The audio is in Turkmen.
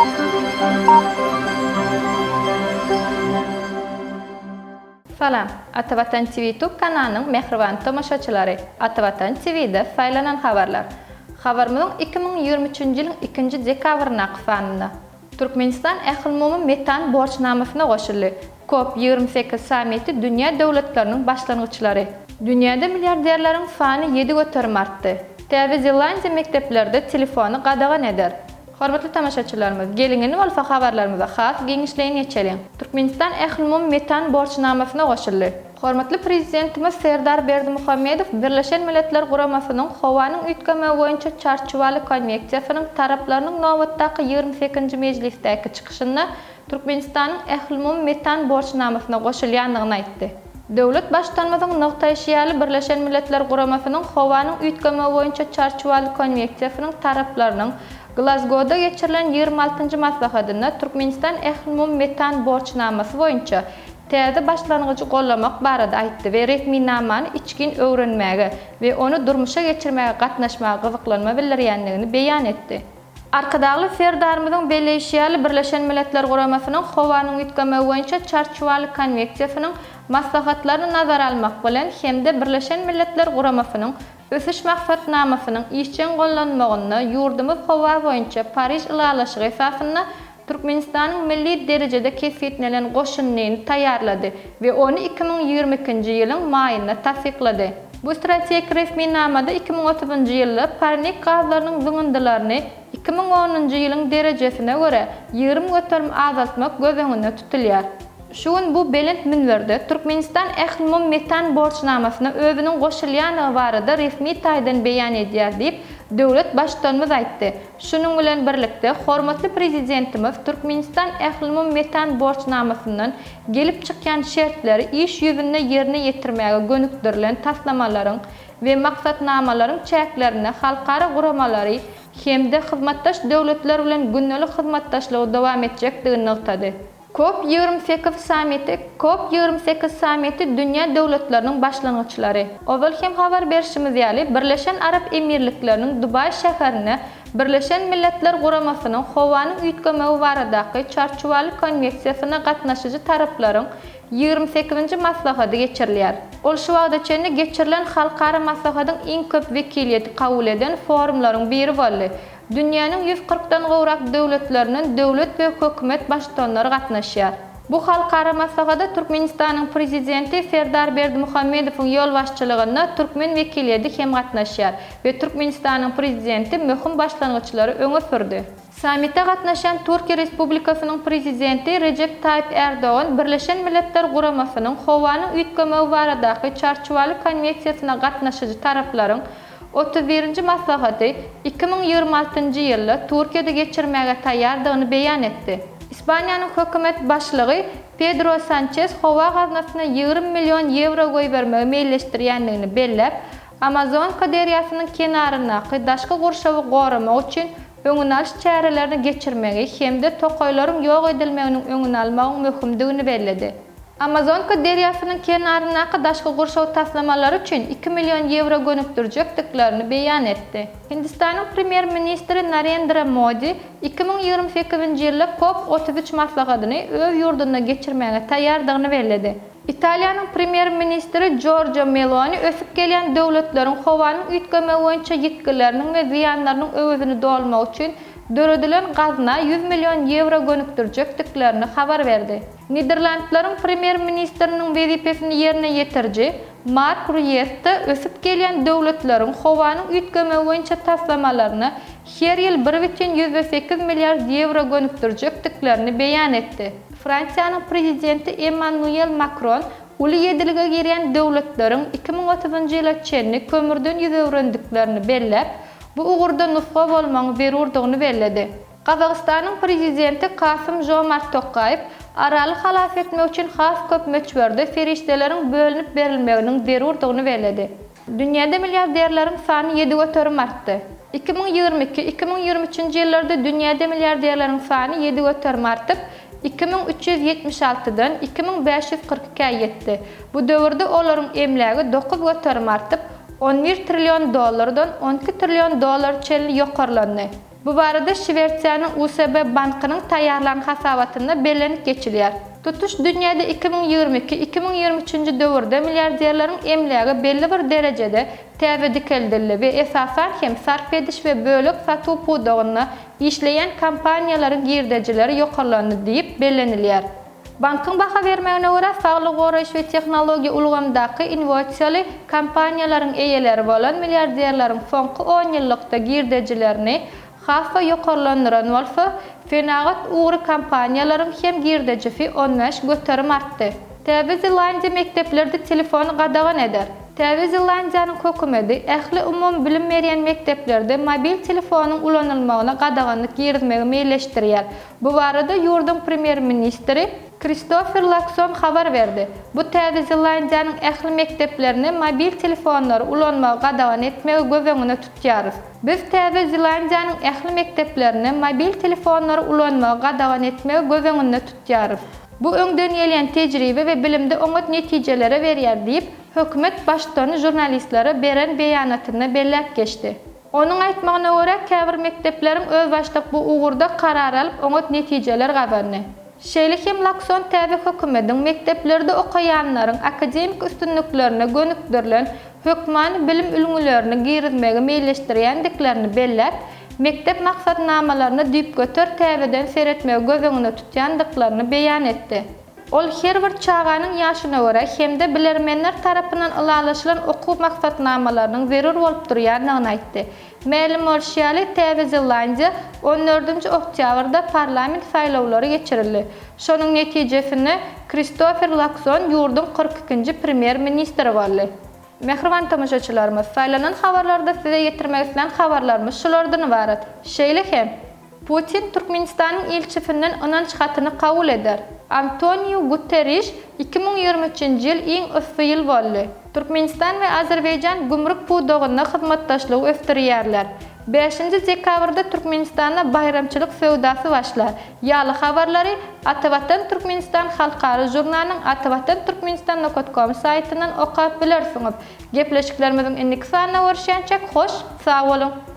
Salam, Atavatan TV YouTube kanalynyň mähriban tomaşaçylary! Atavatan TV-de saýlanan habarlar. Habarymyzyň 2023-nji ýylyň ikinji dekabryndaky sanynda. Türkmenistan Ählumumy metan borçnamasyna goşuldy. Kop 28 sammiti dünýä döwletleriniň başlangyçlary. Dünýäde milliarderleriň sany 7% artdy. Täze Zelandiýa mekdeplerde telefony gadagan eder. Hormatly tomaşaçylarymyz, geliň indi bolsa habarlarymyza has giňişleýin geçeliň. Türkmenistan Ählumumy metan borçnamasyna goşuldy. Hormatly Prezidentimiz Serdar Berdimuhamedow Birleşen Milletler Guramasynyň Howanyň üýtgemegi boýunça Çarçuwaly konweksiýasynyň taraplarynyň nobatdaky ýigrimi sekizinji mejlisdäki çykyşynda Türkmenistanyň Ählumumy metan borçnamasyna goşulýandygyny aýtdy. Döwlet Baştutanymyzyň nygtaýşy ýaly, Birleşen Milletler Guramasynyň Howanyň üýtgemegi boýunça Çarçuwaly konweksiýasynyň taraplarynyň Glazgoda geçirilen ýigrimi altynjy maslahatynda Türkmenistan Ählumumy metan borçnamasy boýunça täze başlangyjy gollamak barada aýtdy we resminamany içgin öwrenmäge we ony durmuşa geçirmäge gatnaşmaga gyzyklanma bildirýändigini beýan etdi. Arkadagly Serdarymyzyň belleýşi ýaly, Birleşen Milletler Guramasynyň Howanyň üýtgemegi boýunça Çarçuwaly konweksiýasynyň maslahatlaryny nazara almak bilen hem-de Birleşen Milletler Guramasynyň Ösüş Maksatnamasynyň işjeň gollanmagynda ýurdumyz howa boýunça Pariž ylalaşygy esasynda Türkmenistanyň milli derejede kesgitlenen goşundyny taýýarlady we ony 2022-nji ýylyň maýynda tassyklady. Bu strategik resminamada 2030-njy ýylda parnik gazlarynyň zyňyndylaryny 2010-njy ýylyň derejesine görä 20% azaltmak göz öňünde tutulýar. Şu gün bu belent münberde Türkmenistan Ählumumy metan borçnamasyna özüniň goşulýandygy barada resmi taýdan beýan edýär diýip, döwlet Baştutanymyz aýtdy. Şunuň bilen birlikde, hormatly Prezidentimiz Türkmenistan Ählumumy metan borçnamasyndan gelip çykýan şertleri iş ýüzünde ýerine ýetirmäge gönükdirilen taslamalaryň we maksatnamalaryň çäklerinde halkara guramalary hem-de hyzmatdaş döwletler bilen gündelik hyzmatdaşlygy dowam etjekdigini nygtady. Kop 28 sammiti Kop 28 sammiti dünýä döwletleriniň başlangyçlary. Ozal hem habar berşimiz ýaly, Birleşen Arap Emirlikleriniň Dubaý şäherinde Birleşen Milletler Guramasynyň Howanyň üýtgemegi baradaky Çarçuwaly konweksiýasyna gatnaşyjy taraplaryň ýigrimi sekizinji maslahady geçirilýär. Ol şu wagta çenli geçirilen halkara maslahatyň iň köp wekiliýeti kabul eden forumlaryň biri boldy. Dünýäniň 140 dan gowrak döwletlerinden döwlet we hökümet baştutanlary gatnaşýar. Bu halkara maslahata Türkmenistanyň Prezidenti Serdar Berdimuhamedowyň ýolbaşçylygynda türkmen wekiliýeti hem gatnaşýar we Türkmenistanyň Prezidenti möhüm başlangyçlary öňe sürdi. Sammite gatnaşýan Türkiýe Respublikasynyň Prezidenti Rejep Taýyp Ärdogan Birleşen Milletler Guramasynyň Howanyň üýtgemegi baradaky Çarçuwaly konweksiýasyna gatnaşyjy taraplaryň 31-nji maslahaty 2026-njy ýylda Türkiýede geçirmäge taýýardygyny beýan etdi. Ispaniýanyň hökümet başlygy Pedro Sançes howa gaznasyna 20 million ýewro goýbermegi meýilleşdirýändigini belläp, Amazonka derýasynyň kenaryndaky daşky gurşawy goramak üçin öňüni alyş çärelerini geçirmegi hem-de tokaýlaryň ýok edilmeginiň öňüni almagyň möhümdigini belledi. Amazonka derýasynyň kenaryndaky daşky gurşaw taslamalary üçin iki million ýewro gönükdirjekdiklerini beýan etdi. Hindistanyň Premýer-ministri Narendra Modi 2028-nji ýylda Kop 33 maslahatyny öz ýurdunda geçirmäge taýýardygyny belledi. Italiýanyň Premýer-ministri Jorjo Meloni ösüp gelýän döwletleriň howanyň üýtgemegi boýunça ýitgileriniň we zyýanlarynyň öwezini dolmak üçin döredilen gazna 100 million ýewro gönükdirjekdiklerini habar berdi. Niderlandlaryň Premýer-ministriniň wezipesini ýerine ýetiriji Mark Ruýette ösüp gelýän döwletleriň howanyň üýtgemegi boýunça taslamalaryna her ýyl bir bütin 108 milliard ýewro gönükdirjekdiklerini beýan etdi. Fransiýanyň Prezidenti Emmanuel Makron Uly ýedilige girýän döwletleriň 2030-njy ýyla çenli kömürden ýüz öwrendiklerini belläp, bu ugurda nusga bolmagyň zerurdygyny belledi. Gazagystanyň Prezidenti Kasym-Žomart Tokaýew Araly halas etmek üçin has köp möçberde serişdeleriň bölünip berilmeginiň zerurdygyny belledi. Dünýäde milliarderleriň sany 7% artdy. 2022, 2023-nji ýyllarda dünýäde milliarderleriň sany 7% artyp, 2376-dan 2542-ä ýetdi. Bu döwürde olaryň emlägi 9% artyp, 11 trillion dollardan 12 trillion dollara çenli ýokarlandy. Bu barada Şwersiýanyň USB bankynyň taýýarlan hasabatynda bellenip geçilýär. Tutuş dünýäde 2022, 2023-nji döwürde milliarderleriň emlägi belli bir derejede täze dikeldildi we esasan hem sarp ediş we bölek satuw pudagynda işleýän kompaniýalaryň girdejileri ýokarlandy diýip bellenilýär. Bankyň baha bermegine görä, saglygy goraýyş we tehnologiýa ulgamyndaky innowasiýaly kompaniýalaryň eýeleri bolan milliarderleriň soňky onýyllykda girdejilerini has-da ýokarlandyran bolsa, senagat ugry kompaniýalaryň hem girdejisi 15% artdy. Täze Zelandiýa mekdeplerde telefony gadagan eder. Täze Zelandiýanyň hökümeti ähli umumybilim berýän mekdeplerde mobil telefonyň ulanylmagyna gadaganlyk girizmegi meýilleşdirýär. Bu barada ýurduň premýer-ministri Kristofer Lakson habar berdi. Bu Täze Zelandiýanyň ähli mekdeplerinde mobil telefonlary ulanmagy gadagan etmegi göz öňünde tutýarys. Biz Täze Zelandiýanyň ähli mekdeplerinde mobil telefonlary ulanmagy gadagan etmegi göz öňünde tutýarys. Bu öňden gelýän tejribe we bilimde oňat netijelere berýär diýip, hökümet baştutany žurnalistlere beren beýanatynda belläp geçdi. Onuň aýtmagyna görä, käbir mekdepleriň özbaşdak bu ugurda karar alyp, oňat netijeler gazandy. Şeýle hem Lakson täze hökümediň mekdeplerde okaýanlaryň akademik üstünliklerine gönükdirilen hökmany bilim ülňülerini girizmegi meýilleşdirýändiklerini belläp, mekdep maksatnamalaryna düýpgöter täzeden seretmegi göz öňünde tutýandyklaryny beýan etdi. Ol her bir çaganyň ýaşyna görä hem-de bilermenler tarapyndan ylalaşylan okuw maksatnamalarynyň zerur bolup durýandygyny aýtdy. Mälim bolşy ýaly, Täze Zelandiýa on dördünji oktýabrda parlament saýlawlary geçirildi. Şonuň netijesinde Kristofer Lakson ýurduň 42 ikinji premýer-ministri boldy. Mähriban tomaşaçylarymyz, saýlanan habarlarda size ýetirmek islän habarlarymyz şulardan ybarat. Şeýle hem, Putin Türkmenistanyň ilçisinden ynanç hatyny kabul eder. Antoniu Guterriş, 2023-nji ýyl iň yssy ýyl boldy. Türkmenistan we Azerbaýjan gümrük pudagynda hyzmatdaşlygy ösdürýärler. Bäşinji dekabrda Türkmenistanda baýramçylyk söwdasy başlar. Ýaly habarlary Atavatan Türkmenistan halkara žurnalynyň atavatanturkmenistan nokat kom saýtyndan okap bilersiňiz. Gepleşiklerimiziň indiki sanynda görüşýänçäk hoş sag boluň!